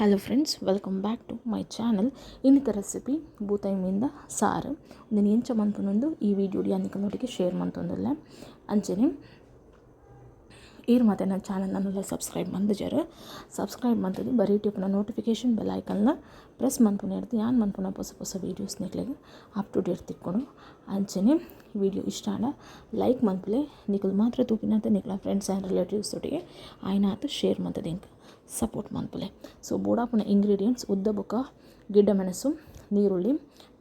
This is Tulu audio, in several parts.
Hello friends, welcome back to my channel. ಇನ್ನಿತ recipe ಬೂತಾಯಿ ಮೀನ್ದ ಸಾರು. ಉಂದೆನ್ ಎಂಚ ಮನ್ಪುನಂದು ಈ ವಿಡಿಯೋ ಯಾನ್ ಶೇರ್ ಮಂತೊಂದುಲ್ಲೆ. ಅಂಚನೆ ಈರ್ ಮಾತ ಎನ್ನ ಚಾನಲ್ ನನ್ನುಲ ಸಬ್ಸ್ಕ್ರೈಬ್ ಮಂದುಜರ್, ಸಬ್ಸ್ಕ್ರೈಬ್ ಮಂತುದು ಬರೀ ಟಿಪ್ಪುನ ನೋಟಿಫಿಕೇಶನ್ ಬೆಲ್ ಐಕನ್ನ ಪ್ರೆಸ್ ಮನ್ಪುನ ಯಾನ್ ಮನ್ಪುನ ಪೊಸ ಪೊಸ ವೀಡಿಯೋಸ್ ನಿಕ್ಲೆಗ್ ಅಪ್ ಟು ಡೇಟ್ ತಿಕ್ಕೊಡು. ಅಂಚನೆ ವಿಡಿಯೋ ಇಷ್ಟ ಆಂಡ ಲೈಕ್ ಮನ್ಪುಲೆ. ನಿಕುಲು ಮಾತ್ರ ತೂಪಿನಂತ ನಿಕ್ಲ ಫ್ರೆಂಡ್ಸ್ ಆ್ಯಂಡ್ ರಿಲೇಟಿವ್ಸ್ ಒಟ್ಟಿಗೆ ಆಯ್ನಾತ್ ಶೇರ್ ಮಂತುದು ಎಂಕ್ ಸಪೋರ್ಟ್ ಮನ್ಪುಲೆ. ಸೊ ಬೋಡಾಪುನ ಇಂಗ್ರೀಡಿಯೆಂಟ್ಸ್: ಉದ್ದ ಬೊಕ್ಕ ಗಿಡ್ಡ ಮೆಣಸು, ನೀರುಳ್ಳಿ,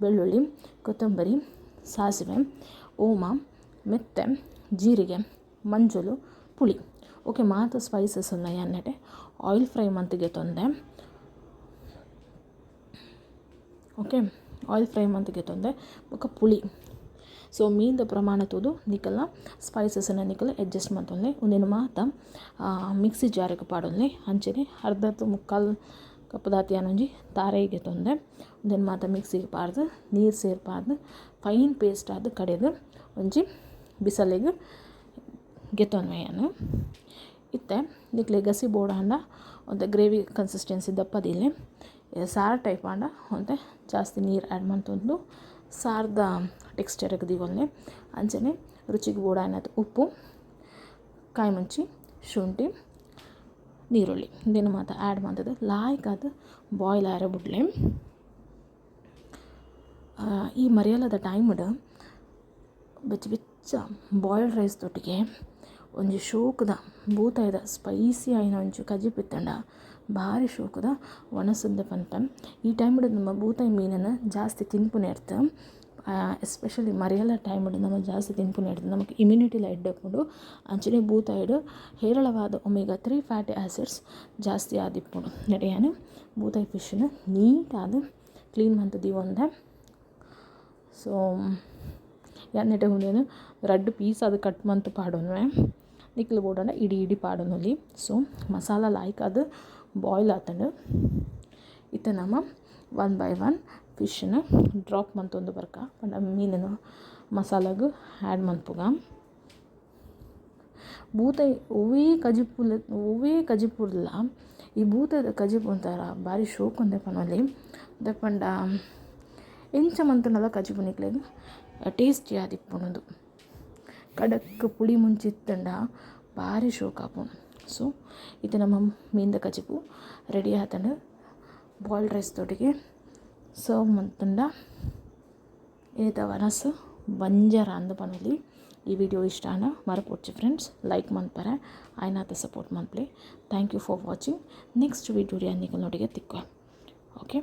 ಬೆಳ್ಳುಳ್ಳಿ, ಕೊತ್ತಂಬರಿ, ಸಾಸಿವೆ, ಓಮ, ಮೆತ್ತೆ, ಜೀರಿಗೆ, ಮಂಜೊಲು, ಪುಳಿ. ಓಕೆ, ಮಾತ ಸ್ಪೈಸಸ್ ಉಲ್ಲ. ಯಾನ್ ಆಯಿಲ್ ಫ್ರೈ ಮಂತ್ಗೆ ತೊಂದೆ. ಓಕೆ, ಆಯಿಲ್ ಫ್ರೈ ಮಂತ್ಗೆ ತೊಂದೆ ಬೊಕ್ಕ ಪುಳಿ. ಸೊ ಮೀನ್ದ ಪ್ರಮಾಣ ತೂದು ನಿಕಲ್ನ ಸ್ಪೈಸಸ್ನ ನಿಕಲ್ ಅಡ್ಜಸ್ಟ್ ಮಂತೊನ್ಲೆ. ಉಂದೆನ್ ಮಾತ ಮಿಕ್ಸಿ ಜಾರಿಗೆ ಪಾಡೊನ್ಲೆ. ಅಂಚನೆ ಅರ್ಧತ್ತು ಮುಕ್ಕಾಲ್ ಕಪ್ ದಾತ್ ಯಾನೊಂಜಿ ತಾರಾಯಿ ಗೆತೊಂದೆ. ಉಂದೆನ್ ಮಾತ ಮಿಕ್ಸಿಗೆ ಪಾಡ್ದು, ನೀರು ಸೇರ್ಪಾದ್, ಫೈನ್ ಪೇಸ್ಟ್ ಆದ್ ಕಡೆದು ಒಂಜಿ ಬಿಸಲೆಗ್ ಗೆತೊನ್ವೆ ಯಾನ್. ಇತ್ತೆ ನಿಕ್ಲೆ ಗಸಿ ಬೋಡಾಂಡ ಒಂತೆ ಗ್ರೇವಿ ಕನ್ಸಿಸ್ಟೆನ್ಸಿ ದಪ್ಪ ದೀಲೆ. ಸಾರು ಟೈಪ್ ಆಂಡ ಒಂತೆ ಜಾಸ್ತಿ ನೀರು ಆ್ಯಡ್ ಮಂತೊಂದು ಸಾರ್ದ ಟೆಕ್ಸ್ಚರ್ಗೆ ದೀವೊನ್ಲೆ. ಅಂಚನೆ ರುಚಿಗೆ ಬೋಡಾಯಿನಾತ್ ಉಪ್ಪು, ಕಾಯಿ ಮುಂಚಿ, ಶುಂಠಿ, ನೀರುಳ್ಳಿ ಉಂದೆನ್ ಮಾತ ಆ್ಯಡ್ ಮಂತುದು ಲಾಯ್ಕಾದ್ ಬಾಯ್ಲ್ ಆಯೆರೆ ಬುಡ್ಲೆ. ಈ ಮರಿಯಲದ ಟೈಮ್ಡ್ ಬೆಚ್ಚ ಬೆಚ್ಚ ಬಾಯ್ಲ್ಡ್ ರೈಸ್ ದೊಟ್ಟಿಗೆ ಒಂಜಿ ಶೋಕುದ ಬೂತಾಯಿದ ಸ್ಪೈಸಿ ಆಯಿನ ಒಂಜಿ ಕಜಿಪು ಇತ್ತುಂಡ ಬಾರಿ ಶೋಕುದ ಒಣಸುಂದು ಪನ್ಪೆ. ಈ ಟೈಮ್ಡ್ ನಮ್ಮ ಬೂತಾಯಿ ಮೀನನ್ನು ಜಾಸ್ತಿ ತಿನ್ಪುನೆರ್ದ್, ಎಸ್ಪೆಷಲಿ ಮರಿಯಲ ಟೈಮ್ಡ್ ನಮ ಜಾಸ್ತಿ ತಿನ್ಪುನೆರ್ದ್ ನಮಕ್ ಇಮ್ಯುನಿಟಿಲ ಎಡ್ಡೆ ಉಪ್ಪುಂಡು. ಅಂಚನೆ ಬೂತಾಯಿಡ್ ಹೇರಳವಾದ ಒಮೆಗಾ 3 ಫ್ಯಾಟಿ ಆಸಿಡ್ಸ್ ಜಾಸ್ತಿ ಆದಿಪ್ಪುಂಡು. ನೆಟೆ ಯಾನ್ ಬೂತಾಯಿ ಫಿಶ್ನ್ ನೀಟಾದ್ ಕ್ಲೀನ್ ಮಂತ್ ದೀವೊಂದೆ. ಸೊ ಯಾನ್ ನೆಟೆ ಉಂದೆನ್ ರಡ್ಡ್ ಪೀಸ್ ಆದ್ ಕಟ್ ಮಂತ್ ಪಾಡೊನ್ವೆ. ನಿಕ್ಲ್ ಬೋಡಾಂಡ ಇಡಿ ಇಡಿ ಪಾಡೊನೊಲಿ. ಸೊ ಮಸಾಲ ಲಾಯ್ಕಾದ್ ಬಾಯ್ಲ್ ಆತುಂಡು. ಇತ್ತೆ ನಮ ಒನ್ ಬೈ ಒನ್ ಫಿಶ್ನ ಡ್ರಾಪ್ ಮಂತೊಂದು ಬರ್ಕ. ಪಂಡ ಮೀನುನು ಮಸಾಲಗ್ ಆ್ಯಡ್ ಮನ್ಪುಗ. ಬೂತಾಯಿ ಒವ್ವೇ ಕಜಿಪುಲ, ಒವ್ವೇ ಕಜಿಪುಡ್ಲ ಈ ಬೂತಾಯಿದ ಕಜಿಪು ಒಂಥರ ಬಾರಿ ಶೋಕು ಉಂದೆ ಪನೊಲಿ. ದಾಯೆ ಪಂಡ ಎಂಚ ಮಂತುಂಡಲ ಕಜಿಪು ನಿಕ್ಲೆಗ್ ಟೇಸ್ಟಿ ಆದಿಪ್ಪುಂಡು. ಕಡಕ್ ಪುಳಿ ಮುಂಚಿ ಇತ್ತುಂಡ ಬಾರಿ ಶೋಕು ಆಪುಂಡು. ಸೊ ಇತ್ತೆ ನಮ್ಮ ಮೀನ್ದ ಕಜಿಪು ರೆಡಿ ಆತುಂಡು. ಬಾಯ್ಲ್ಡ್ ರೈಸ್ ದೊಟ್ಟಿಗೆ ಸರ್ವ್ ಮಂತುಂಡ ಇನಿತ ವನಸ್ ಬಂಜಾರ ಅಂದ್ ಪನೊಲಿ. ಈ ವಿಡಿಯೋ ಇಷ್ಟ ಆಂಡ ಮರಪೊಡ್ಚಿ ಫ್ರೆಂಡ್ಸ್, ಲೈಕ್ ಮನ್ಪರೆ, ಆಯ್ನಾತ ಸಪೋರ್ಟ್ ಮನ್ಪುಲೆ. Thank you for watching. Next video ನಿಕಲ್ನೊಟ್ಟಿಗೆ ತಿಕ್ಕುವ. ಓಕೆ.